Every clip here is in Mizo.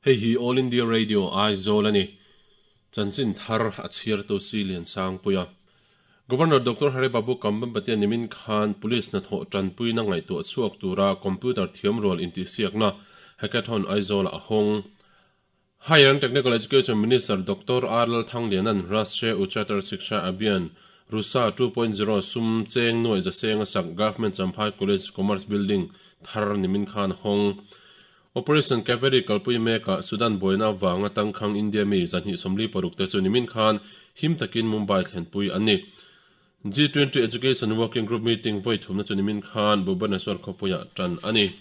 Hei hi All India Radio Aizawl a ni. Chanchin thar a chhiartu Si Liansangpuia. Governor Doctor Hari Babu Kambhampati nimin khan Police hnathawh tanpuina ngaihtuah chhuak tura computer thiamrual intihsiakna Hackathon Aizawl-ah a hawng. Higher and Technical Education Minister Doctor R Lalthangliana'n Rashtriya Uchchatar Shiksha Abhiyan, RUSA, 2.0 sum cheng nuaih zaseng a sak Government Champhai College Commerce Building thar nimin khan a hawng. Operation Kaveri kalpui mekah Sudan buaina avanga tangkhang India mi 246 te chu nimin khan him takin Mumbai thlenpui an ni. G20 Education Working Group meeting vawi thumna chu nimin khan Bhubaneswar khawpuiah tan a ni.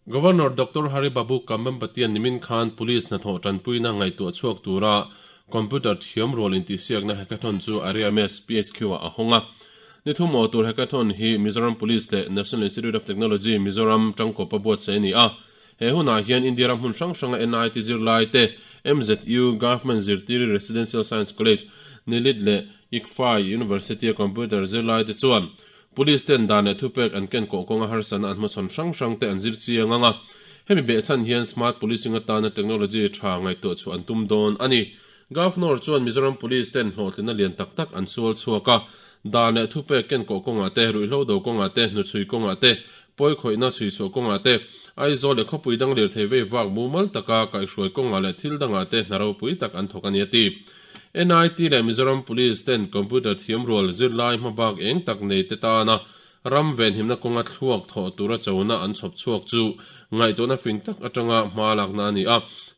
Governor Doctor Hari Babu Kambhampatian nimin khan Police hnathawh tanpuina ngaihtuah chhuak tura computer thiam rual intihsiakna hackathon chu Ariames PHQ-ah a hawng a. Ni thum aw tur hackathon hi Mizoram Police leh National Institute of Technology, Mizoram tangkawpa buatsaih a ni a. He hunah hian India ram hmun hrang hranga NIT zirlai te, MZU, Government Zirtiri Residential Science College, NILIT leh ICFAI University-a computer zirlai te chuan Police ten dan leh thupek an ken kawh kawnga harsatna an hmachhawn hrang hrang te an zir chiang ang a, hemi behchhan hian smart policing atana technology tha ngaihtuah chhuah an tum dawn a ni. Governor chuan Mizoram Police ten hlawhtlinna lian tak tak an sual chhuak a, dan leh thupek ken kawh kawngah te, ruihhlo do kawngah te, hnuchhui kawngah te, pawikhawihna chhui chhuah kawngah te, Aizawl leh khawpui dang lirthei vei vak mumal taka kaihhruai kawngah leh thil dangah te hna ropui tak an thawk a ni a ti. NIT leh Mizoram Police ten computer thiamrual zirlai hmabak eng tak nei te tana ram venhimna kawnga thluak thawh tura chona an chhawp chhuak chu ngaihtuahna fing tak atanga hma lakna a ni a,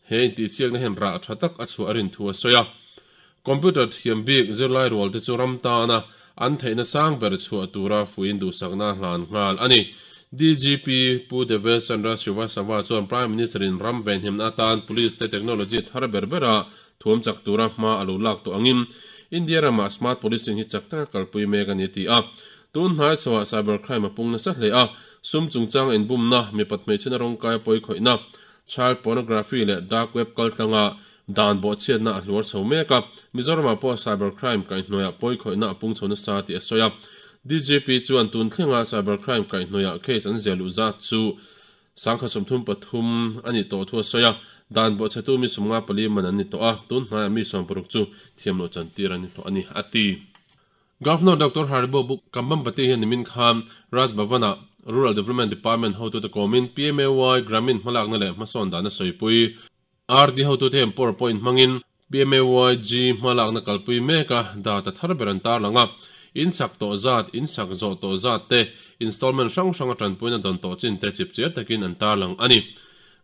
he intihsiakna hian rah tha tak a chhuah a rin thu a sawi a. Computer thiam bik zirlai rual te chu ram tana an theihna sang ber chhuah tura fuiin duhsakna a hlan nghal a ni. DGP Pu Devesh Chandra Srivastava chuan Prime Minister in ram venhimna atan Police te technology thar ber bera thuam chak tura hma a lo lak tawh angin India ramah smart policing hi chak taka kalpui mek a ni a ti a. Tun hnai chhoah cyber crime a pung nasa hle a, sum chungchang inbumna, mipat hmeichhena rawngkai pawikhawihna, child pornography leh dark web kaltlanga dan bawhchhiatna a hluar chho mek a. Mizoramah pawh cyber crime kaihhnawihah pawikhawihna a pung chho nasa tih a sawi a. DGP chuan tun thlenga cyber crime kaihhnawihah case an ziah luh zat chu Sangkhat 33 a nih tawh thu a sawi a, dan bawhchhetu mi 54 man an ni tawh a, tun hnaiah mi 60 chu thiam loh chantir an ni tawh a ni, a ti. Governor Doctor Haribo Buk Kambhampati hian nimin khan Raj Bhavan-ah Rural Development Department hotute kawmin PMAY Gramin hmalakna leh hmasawn dan a sawipui. RD hotute hian PowerPoint hmangin PMAYG hmalakna kalpui mek a, data thar ber an tarlang a. In sak tawh zat, in sak zawh tawh zat te, installment hrang hranga tanpuina dawn tawh chin te chipchiar takin an tarlang a ni.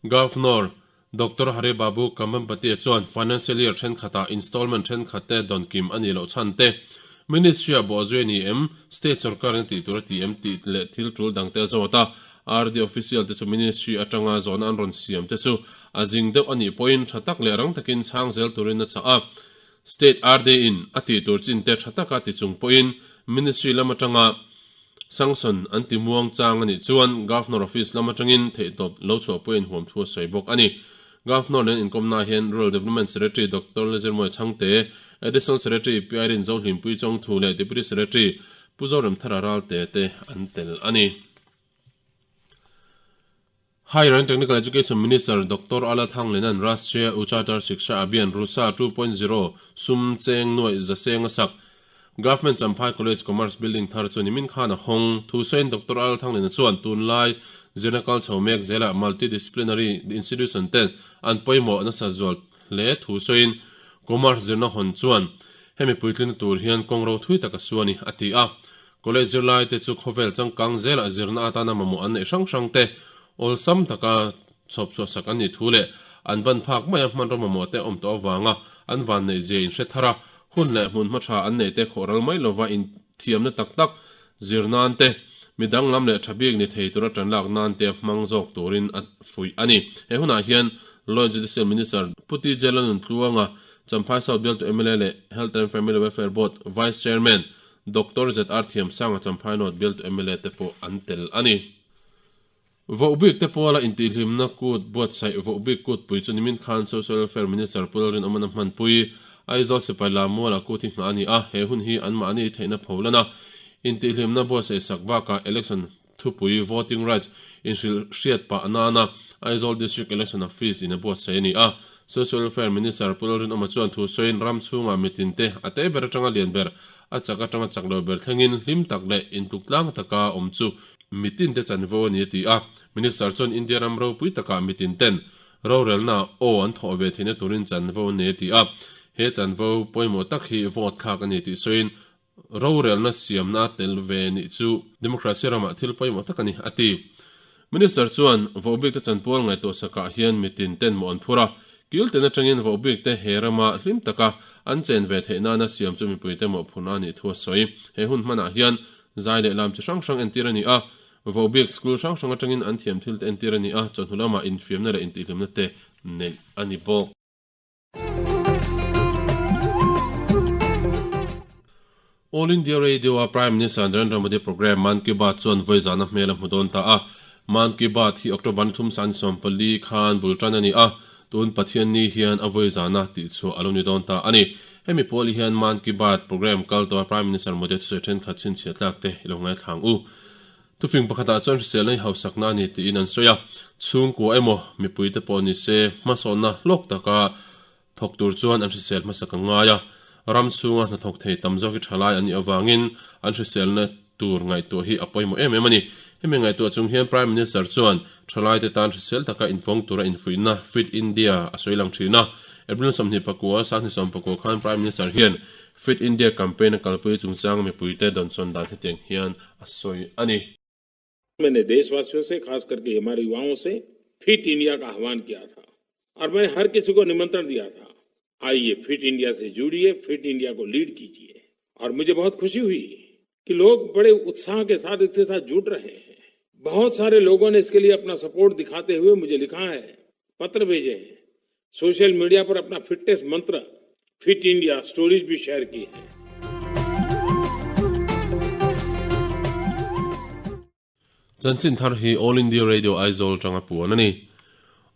Governor Doctor Hari Babu Kambhampati chuan financial year thenkhatah installment thenkhat te dawn kim a nih loh chhan te, Ministry-ah bawhzui a ni em, state sorkarin a tih tur a ti em tih leh thil tul dang te a zawt a. RD official te chu ministry atanga zawhna an rawn siam te chu a zing deuh a nih pawhin tha tak leh rang takin chhang zel turin a chah a. State RD in a tih tur chin te tha taka ti chung pawhin ministry lam atanga sanction an ti muang chang a nih chuan Governor office lam atangin theihtawp lo chhuah pawhin huam thu a sawi bawk a ni. Governor nen inkawmna hian Rural Development Secretary Doctor Lezirmawia Chhangte, Additional Secretary Pi Irene Zohlimpui Chawngthu leh Deputy Secretary Pu Zoremthara Ralte te an tel a ni. Higher and Technical Education Minister Doctor Ala Thangliana'n Rashtriya Uchchatar Shiksha Abhiyan, RUSA, 2.0 sum cheng nuaih zaseng a sak. Government Champhai College Commerce Building thar chu nimin khan a hawng. Thu sawiin Doctor Ala Thangliana chuan tunlai zirna kal chho mek zelah multidisciplinary institution ten an pawimawh nasa zual hle thu sawiin Commerce zirna hawn chuan hemi puitlina tur hian kawng ro thui tak a su a ni, a ti a. College zirlaite chu khawvel changkang zelah zirna atana mamawh an neih hrang hrang te awlsam taka chhawp chhuahsak an nih thu leh an ban phak maia hmanraw mamawh te awm tawh avanga an vanneih zia inhre thar a, hun leh hmun hma tha an neih te khawh ral mai lova inthiamna tak tak zir nan te, mi danglam leh tha bik ni thei tura tan lak nan te hmang zawk turin a fuih a ni. He hunah hian Law and Judicial Minister Pu TJ Lalnuntluanga, Champhai South Bialtu mla leh Health and Family Welfare Board Vice Chairman Doctor ZR Thiamsanga Champhai North bialtu mla te pawh an tel a ni. Vohbik te pawla intihhlimna kut buatsaih Vohbik kutpui chu nimin khan Social Welfare Minister Pu Lalrinawmana hmanpui Aizawl Sipai Lammuala kut hi nghah a ni a, he hun hi anmahni theihna pholana intihhlimna buatsaih sak bakah election thupui voting rights inhrilh hriat pah nana Aizawl District Election Office in a buatsaih a ni a. Social Welfare Minister Pu Lalrinawma chuan thu sawiin ram chhungah mitin te a te ber atanga lian ber, a chak atanga chak lo ber thlengin hlim tak leh intluk tlang taka awm chu mitin te chanvo a ni a ti a. Minister chuan India ram ropui takah mitin ten rorelna aw an thawh ve theihna turin chanvo an nei a ti a. He chanvo pawimawh tak hi vote thlak a ni tih sawiin Rorelna siamna tel ve nih chu democracy ramah thil pawimawh tak a ni, a ti. Minister chuan vohbikte chanpual ngaihtuah sakah hian mitin ten mawh an phur a, kil ten atangin vohbikte he rama hlim taka an chen ve theih nana siam chu mipuite mawhphurhna a nih thu a sawi. He hun hmanah hian zai leh lam chi hrang hrang entir a ni a, vohbik school hrang hrang atangin an thiam thil te entir a ni a, chawhnu lamah infiamna leh intihhlimna te neih a ni bawk. All India Radio-a Prime Minister Narendra Modi programme Mann Ki Baat chuan vawi zana hmel a hmu dawn ta a. Mann Ki Baat hi October ni thum sani 14 khan bul tan a ni a, tun Pathianni hian a vawi zana tihchhuah a lo ni dawn ta a ni. Hemi pawl hian Mann Ki Baat programme kal tawha Prime Minister Modi thusawi thenkhat chhinchhiah tlak te i lo ngaithlang u. Thufing pakhatah chuan hriselna hi hausakna a ni tiin an sawi a, chhungkua emaw mipuite pawh ni se hmasawnna hlawk taka thawk tur chuan an hrisel hmasak a ngai a, ram chhunga hnathawk thei tam zawk hi thalai an nih avangin an hriselna tur ngaihtuah hi a pawimawh em em a ni. Hemi ngaihtuah chung hian Prime Minister chuan thalaite tan hrisel taka infawng tura infuihna Fit India a sawi lang thin a, April 24, 2019 khan Prime Minister hian Fit India campaign a kalpui chungchang mipuite dawnsawn dan hetiang hian a sawi a ni. मैंने देशवासियों से खास करके हमारे युवाओं से fit India का आह्वान किया था और मैंने हर किसी को निमंत्रण दिया था आइए फिट इंडिया से जुड़िए फिट इंडिया को लीड कीजिए और मुझे बहुत खुशी हुई कि लोग बड़े उत्साह के साथ इसके साथ जुड़ रहे हैं बहुत सारे लोगों ने इसके लिए अपना सपोर्ट दिखाते हुए मुझे लिखा है पत्र भेजे हैं सोशल मीडिया पर अपना फिटनेस मंत्र fit India stories भी शेयर की है Chanchin thar hi All India Radio Aizawl tanga puan a ni.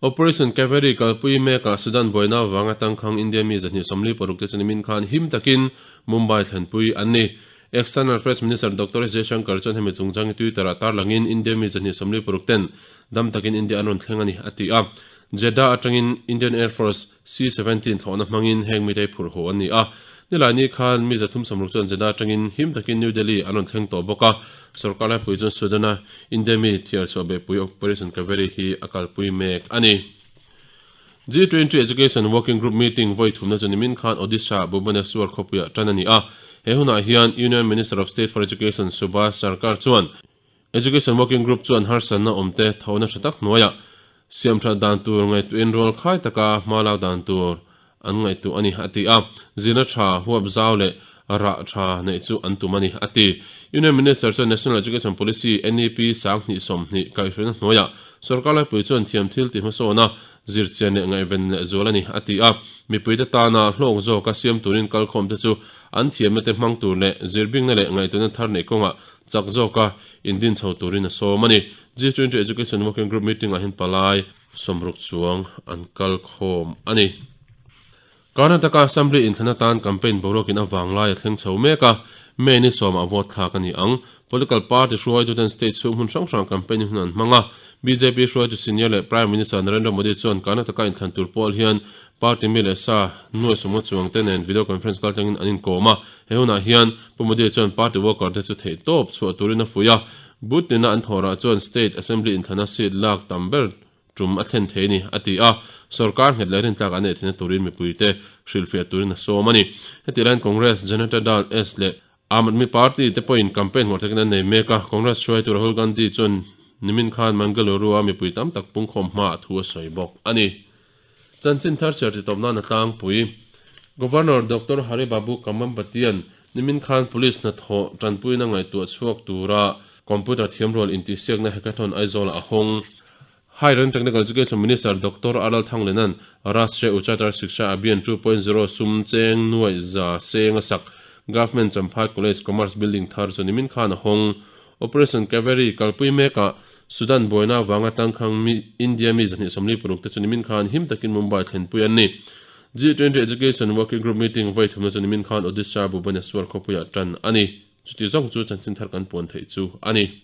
Operation Kaveri kalpui mekah Sudan buaina avanga tangkhang India mi 246 te chu nimin khan him takin Mumbai thlenpui an ni. External Affairs Minister Doctor S Jaishankar chuan hemi chungchang hi Twitter ah tarlangin India mi 246 ten dam takin India an rawn thleng a ni a ti a. Jeddah atangin Indian Air Force C-17 thlawhna hmangin heng mite phurh haw an ni a. Nilaini khan mi 360 chuan Jeddah atangin him takin New Delhi an rawn thleng tawh bawk a. Sorkar laipui chuan Sudan-a India mi thiar chhuah behpui Operation Kaveri hi a kalpui mek a ni. G20 Education Working Group meeting vawi thumna chu nimin khan Odisha Bhubaneswar khawpuiah tan a ni a. He hunah hian Union Minister of State for Education Subhash Sarkar chuan Education Working Group chuan harsatna awmte thona tha tak hnuaiah siamthat dan tur ngaihtuahin rual khai taka hma lak dan tur an ngaihtuah a ni, a ti a. Zirna tha, huap zau leh rah tha neih chu an tum a ni, a ti. Union Minister chuan National Education Policy, NEP, 2020 kaihhruaina hnuaiah sorkar laipui chuan thiam thil ti hmasawn a, zirchian leh ngaihven leh zual a ni, a ti a. Mipuite tana hlawk zawka siam turin kalkhawmte chu an thiamna te hmang tur leh zirbingna leh ngaihtuahna thar neih kawngah chak zawka indin chho turin a sawm a ni. G20 Education Working Group meeting ah hian palai sawmruk chuang an kal khawm a ni. Karnataka Assembly inthlan atan campaign boruakin a vanglai a thleng chho mek a, May ni sawmah vote thlak a ni ang. Political party hruaituten state chhung hmun hrang hrang campaign hun an hmang a, bjp hruaitu senior leh Prime Minister Narendra Modi chuan Karnataka inthlan tur pawl hian Party mi leh sa nuai sawmnga chuang te nen video conference kal tlangin an inkawm a, he hunah hian Pu Modi chuan party worker te chu theihtawp chhuah turin a fuih a, booth tina an thawhrah chuan state assembly inthlana seat lak tam ber tum a thlen thei a ni, a ti a, sorkar nghet leh rintlak an neih theihna turin mipuite hrilhfiah turin a sawm a ni. Heti laiin Congress Janata Dal S leh Aam Aadmi Party te pawhin campaign ngawrh takin an nei mek a, Congress hruaitu Rahul Gandhi chuan nimin khan Mangaluru-a mipui tam tak pungkhawm hmaah thu a sawi bawk a ni. Chanchin thar chhiar titawp nan a tlangpui. Governor Doctor Hari Babu Kambhampatian nimin khan Police hnathawh tanpuina ngaihtuah chhuak tura computer thiamrual intihsiakna hackathon Aizawl-ah a hawng. Higher and Technical Education Minister Doctor Aral Thanglenan Rashtriya Uchatar Shiksha Abhiyan 2.0 sum cheng nuaih za seng a sak Government Champhai College Commerce Building thar chu nimin khan a hawng. Operation Kaveri kalpui mekah Sudan buaina avanga tangkhang mi India mi 246 te chu nimin khan him takin Mumbai thlenpui an ni. G20 Education Working Group meeting vawi thumna chu nimin khan Odisha Bhubaneswar khawpuiah tan a ni. Chuti zawng chu chanchin thar kan puan theih chu a ni.